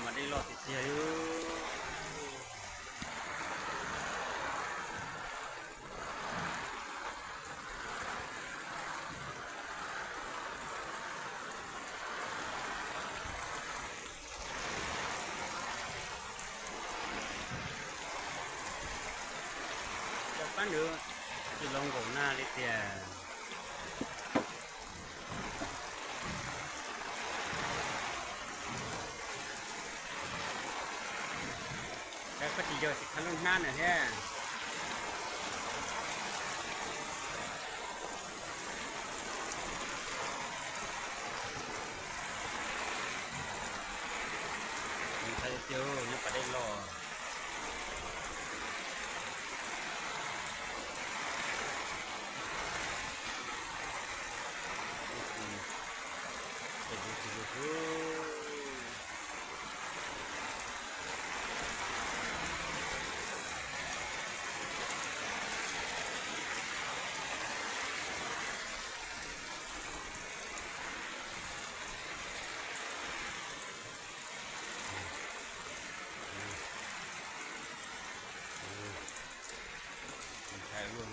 Mas dej loj tiag tiag li. Cov pab nws tsis los nkaum nag li tiag. Koj tsis yog tsis khab lub hnab nws thiab. Ntshai tiag, nyob pas dej los. Ntshai luaj.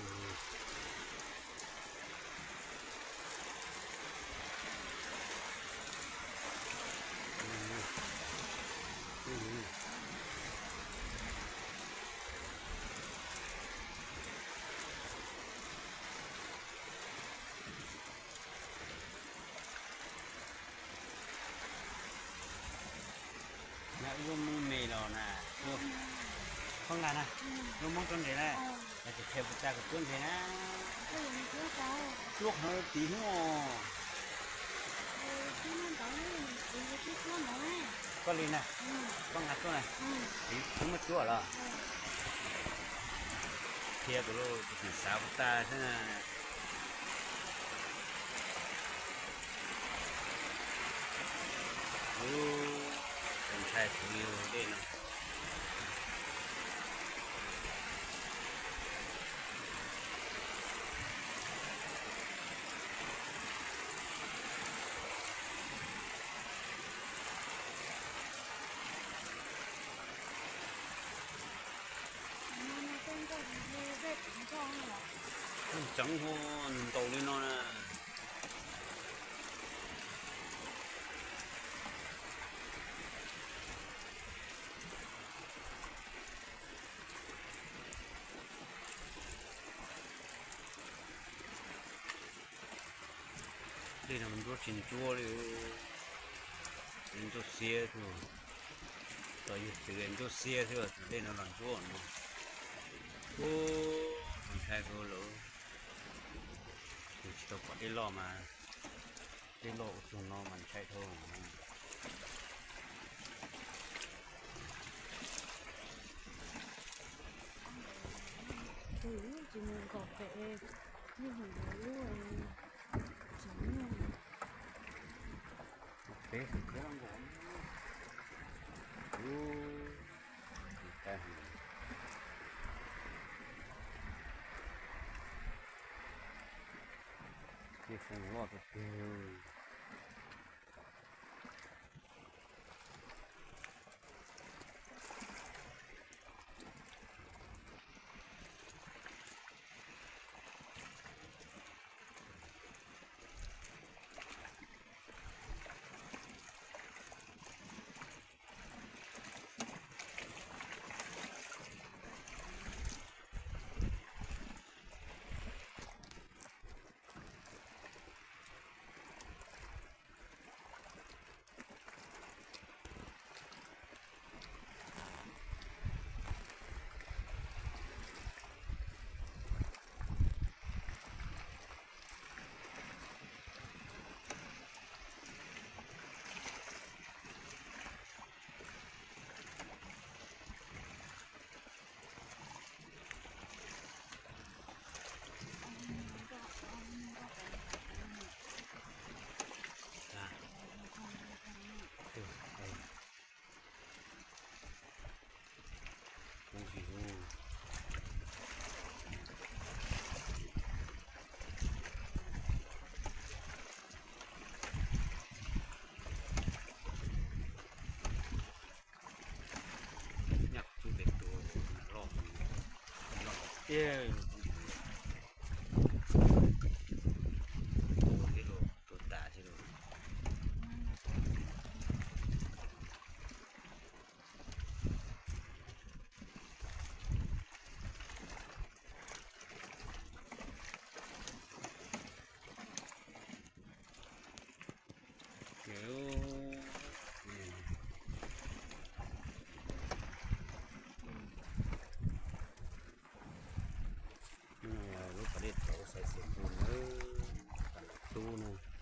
Nyob wb lub Hmoob me los na, Hmoob Nqa na, lub Hmoob tuaj nres na, yog tsis qhia puas tsa kuv tuaj nres na. Pluab qhov tid hnub os. Koj li na, koj nqa tuaj na, kuv muab cuab los. Qhia kuv los kuv tseem xav puas tsa xwb na. Ub, ntshai heev li dej no. Tseev hu ntaus li no na. Dej no ntsuab tsis ntsuab li, ntsuab xiab xwb, txog yug txwv ntsuab xiab xwb, dej no los ntsuab no. Ub, ntshai kawg lawm, yus tsis tau pom dej loj mas, dej loj ua txuag no mas ntshai dhau. Tus tsis mus nkaum pem, yog hum lub tsev nyuj. Peb tus khawb nkaus. Ub, ntshai heev. Tej foob loj tiag tiag. Tiag, tua tib los tua tas tib los. Lub pas dej tauv xaiv xim tus na, pas ntawm tub na.